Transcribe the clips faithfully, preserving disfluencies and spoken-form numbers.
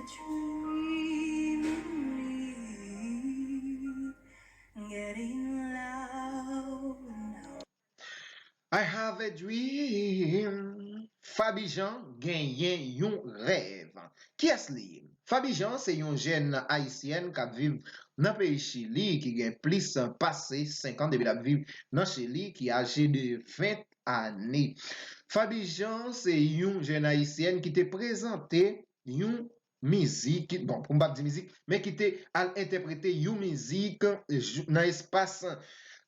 dream in me, getting loud now. I have a dream. Faby Jean genyen yon rèv. Kiyès li ye? Faby Jean se yon jèn ayisyèn k ap viv nan peyi Chili ki gen plis pase senk an depi l ap viv nan Chili, ki aje de ven ane. Faby Jean se yon jèn ayisyèn ki te prezante yon mizik, bon, pou m pa di mizik, men ki te al entèprete yon mizik jou- nan espas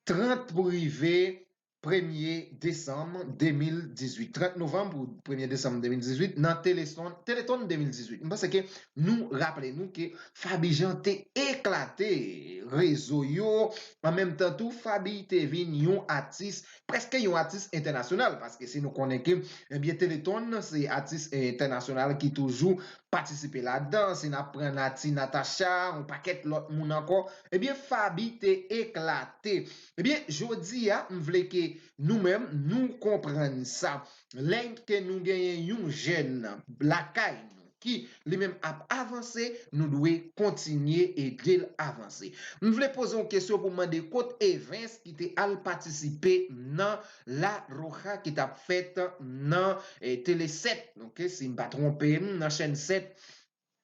trant pou rive premye desanm de mil dizuit, trant novanm pou premye desanm de mil dizuit, nan Telethon, Telethon de mil dizuit. M panse ke nou raple nou ke Faby Jean te eklate rezo yo, an menm tan tou, Faby te vin yon atis, prèske yon atis entènasyonal, paske si nou konnen ke, ebyen, Telethon, se atis entènasyonal ki toujou patisipe ladan, si n ap pran Naty Natacha, yon pakèt lòt moun ankò, ebyen, Faby te eklate. Ebyen, jodi a, m vle ke nou menm, nou konprann sa. Lè ke nou genyen yon jèn lakay nou ki li menm ap avanse, nou dwe kontinye ede l avanse. M vle poze yon kesyon pou mande kot Evens ki te al patisipe nan La Roja ki t ap fèt nan eh, Tele sèt, ok, si m pa twonpe m, nan chèn sèt.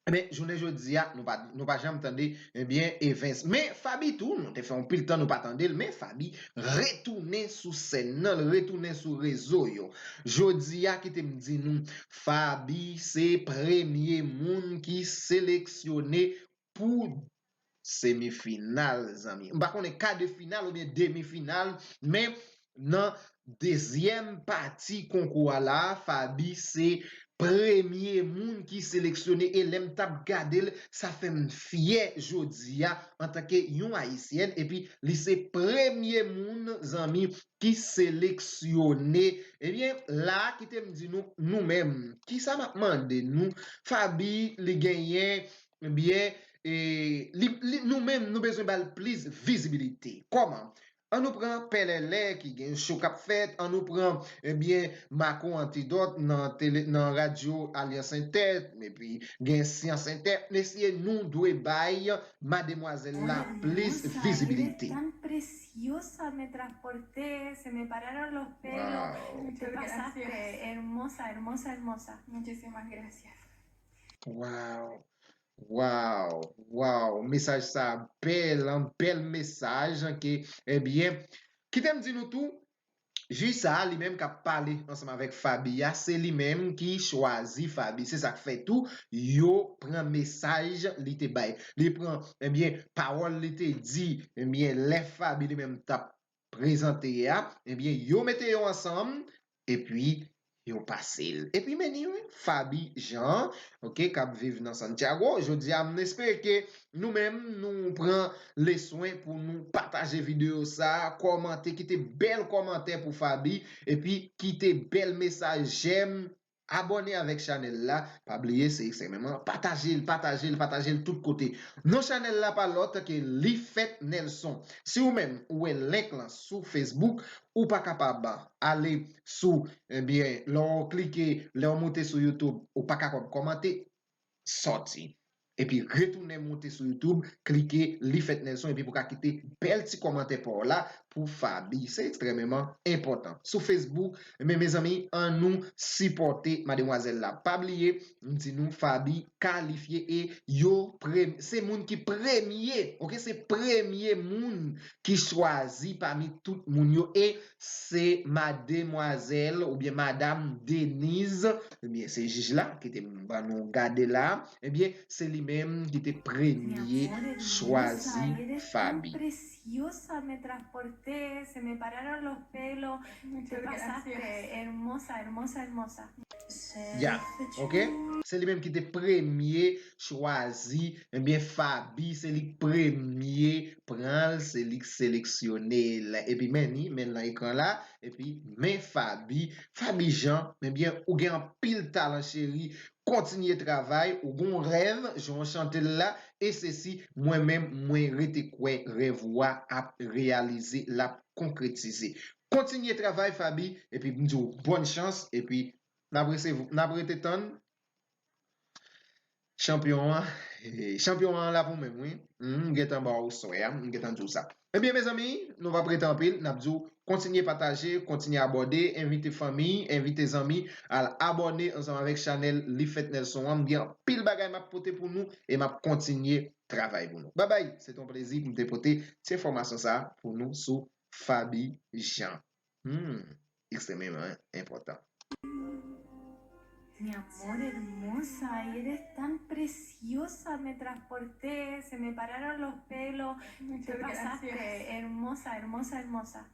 Men, jounen jodi a, nou pa, nou pa janm tande, ebyen, Evens. Men, Faby tou, nou te fè yon pil tan nou pa tande l, men Faby retounen sou sèn nan, l retounen sou rezo yo. Jodi a, kite m di nou, Faby se premye moun ki seleksyone pou semifinal, zanmi. M pa konnen ka de final oubyen demi final, men nan dezyèm pati konkou a la, Faby se premye moun ki seleksyone e lè m t ap gade l, sa fè m fyè jodi a antanke yon ayisyèn, epi li se premye moun, zanmi, ki seleksyone. Ebyen, la, kite m di nou, nou menm, kisa m ap mande nou, Faby, li genyen, ebyen, e, li, li, nou menm, nou bezwen ba l plis vizibilite. Kòman? An nou pran Pèlèlè ki gen cho k ap fèt, an nou pran, ebyen, Mako Antidòt nan tele, nan radyo Alyans Entè, epi gen Syans Entè, mesye, nou dwe bay mademwazèl la plis vizibilite. Tan preciosa, me transporté, se me pararon los pelos. Wow. Te pasaste hermosa, hermosa, hermosa. Muchísimas gracias. Wow. Wow, wow, mesaj sa bèl, an bèl mesaj ke, ebyen, kite m di nou tou, jij sa a li menm k ap pale ansanm avèk Faby a, se li menm ki chwazi Faby. Se sa k fè tou, yo pran mesaj li te bay. Li pran, ebyen, pawòl li te di, ebyen, lè Faby li menm t ap prezante a, ebyen, yo mete yo ansanm, epi yo pase l. Epi men ni wi, Faby Jean, ok, k ap viv nan Santiago. Jodi a, m espere ke nou menm, nou pran leswen pou nou pataje videyo sa, kòmante, kite bèl kòmantè pou Faby, epi kite bèl mesaj j'aime, abòne avèk chanèl la, pa bliye, se ekstrèmeman, pataje l, pataje l, pataje l tout kote. Non chanèl la pa lòt ke Lifèt Nelson. Si ou menm, ou wè link lan sou Facebook, ou pa kapab ale sou, ebyen, lè w klike, lè w moute sou YouTube, ou pa kapab kòmante, sòti. Epi retounen moute sou YouTube, klike Lifèt Nelson, epi pou ka kite bèl ti kòmantè pa w la pou Faby. Se ekstrèmeman enpòtan. Sou Facebook, men mezanmi, an nou sipòte mademwazèl la. Pa bliye, m di nou, Faby kalifye e yo prem-, se moun ki premye, ok, se premye moun ki chwazi pami tout moun yo. E se mademwazèl oubyen madam Denise, ebyen, se jij la ki te ban nou gade la, ebyen, se li menm ki te premye chwazi Faby. Preciosa, me transporté, se me pararon los pelos. Te pasaste hermosa, hermosa, hermosa. Ya, ok? Se li menm ki te premye chwazi, ebyen, Faby, se li k premye pran l, se li k seleksyone l. Epi men ni, men nan ekran la, epi men Faby, Faby Jean, ebyen, ou gen anpil talan, cheri, kontinye travay, ou gon rèv, jan w chante l la, e se si mwen menm, mwen rete kwè rèv ou a ap reyalize, l ap konkretize. Kontinye travay, Faby, epi m di w bòn chans, epi n ap resevw-, n ap rete tann. Chanpyon an, eh, chanpyon an la pou mwen, wi. Hmm, m gentan ba w swè a, m gentan di w sa. Ebyen, mezanmi, nou p ap rete anpil, n ap di w kontinye pataje, kontinye abòne, envite fanmi, envite zanmi, al abòne ansanm avèk chanèl Li Fèt Nelson an. M gen anpil bagay m ap pote pou nou e m ap kontinye travay pou nou. Babay, se te yon plezi pou m te pote ti enfòmasyon sa a pou nou sou Faby Jean. Hmm, ekstrememan enpòtan. Mi amor hermosa, y eres tan preciosa, me transporté, se me pararon los pelos, te pasaste, hermosa, hermosa, hermosa.